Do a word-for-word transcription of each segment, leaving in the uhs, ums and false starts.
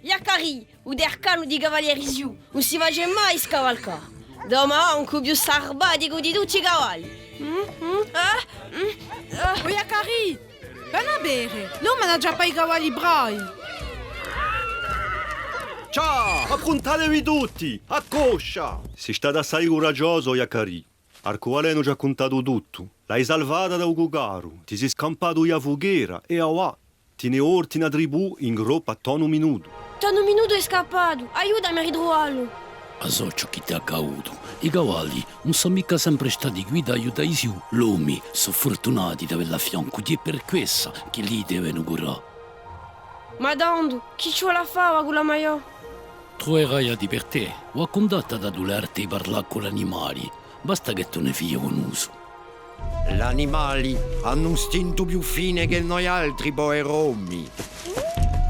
Iaccarì, u decanu di i cavalieri Sioux, ùn si face mai scavalcà. Domu ancu più sarbaticu di tutti i cavalli. Mm, mm, ah, mm, ah. O Iaccarì, veni à vede, l'omu hà da ciappà i cavalli bravi. Cià, appruntativi tutti, à coscia! Sì statu assai curagiosu, o Iaccarì. Arcubalenu ci hà cuntatu tuttu. L'hai salvata da u cucaru, ti sì scampatu di a fughera è avà, ti ne volti in a tribù in groppu à Tonu Minutu. Tonu Minutu hè scappatu, aiutami à ritruvà lu. A sò ciò chì t'hè accadutu. I cavalli ùn sò micca sempre stati quì d'aiutà i Sioux. L'omi sò furtunati d'avella à fiancu, hè per quessa chì li devenu curà. Ma tandu, chì ci vole à fà avà cù la maiò? Truverai à dì per tè, o a cundatta da dulerte di parlà cù l'animali, basta chì tù ne fii un usu. L'animali anu un stintu più fine chè noialtri, pover'omi.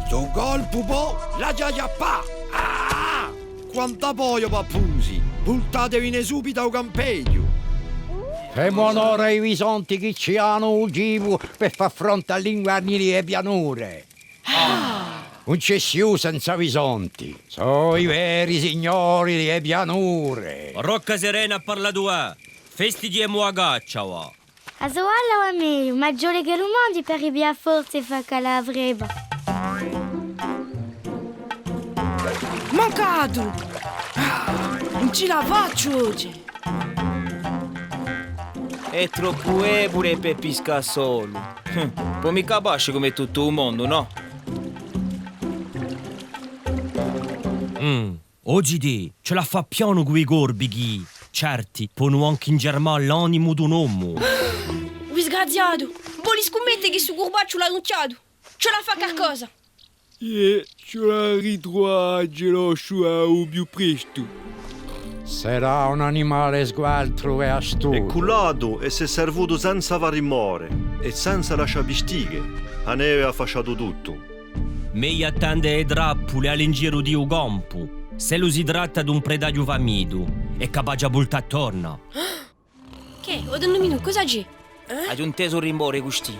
Stu colpu pò l'aghju da ciappà! Ah! Quant'à voi, o pappusi, vultatevine subitu à u campeghju! Femu onore à i bisonti chì ci danu u cibu per fà fronte à l'inguernu di e pianure. Ah! Ùn ci hè Sioux senza bisonti. Sò i veri signori di e pianure. Rocca Serena hà parlatu, eh. Festighjemu a caccia, và. A so alla và megliu, ma ci vole ch'ellu manghji per ripiglià forza è fà calà a frebba. Mancatu! Ah, ùn ci la facciu oghje! Hè troppu debule per piscà solu. Hm, pò micca pasce cum'è tuttu u mondu, nò? Mm. Oghje ci la fà pianu cù i corbi chì, certi, ponu ancu ingermà l'animu d'un omu. U disgraziatu! Voli scummette chì stu curbacciu l'hà annucchiatu? Ci la fà calcosa! Iè, ci vole à ritruvà Angelosciu à u più prestu. Serà un animale sgualtru è astutu. Hè cullatu è s'hè servutu senza fà rimore è senza lascià vistighe. A neve hà fasciatu tuttu. Megliu à tende e trappule à l'ingiru di u campu, s'ellu si tratta d'un predaghju famitu, hè capace à vultà torna. Chì? O Don Numinù, cosa ci hè? Eh? Aghju intesu un rimore custì.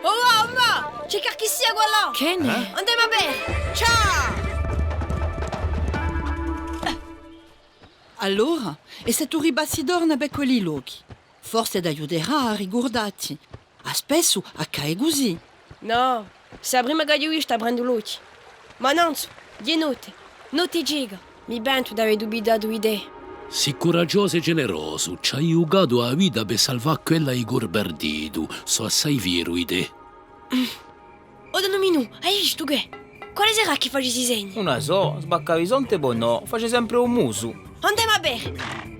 Oh, oh, oh, ci hè qualchissia quallà! Chì n'hè? Eh? Andemu à vede! Ciao! Allora, è s'è tù ripassi torna per quelli lochi? Forse t'aiuterà à ricurdatti. À spessu accade cusì. Nò, hè a prima ch'aghju vistu aprendu l'ochji. Ma nanzu, hè notte, notte ceca, mi pentu d'avè dubitatu di tè. Sì curagiosu è generosu, ci ai ghjucatu a vita per salvà quella di Curberditu, sò assai fieru di tè. O Don Numinù, ai vistu chì? Quale sarà chì face sti segni? Ùn la sò, sbacca bisonte pò nò, face sempre u musu. Andemu à vede!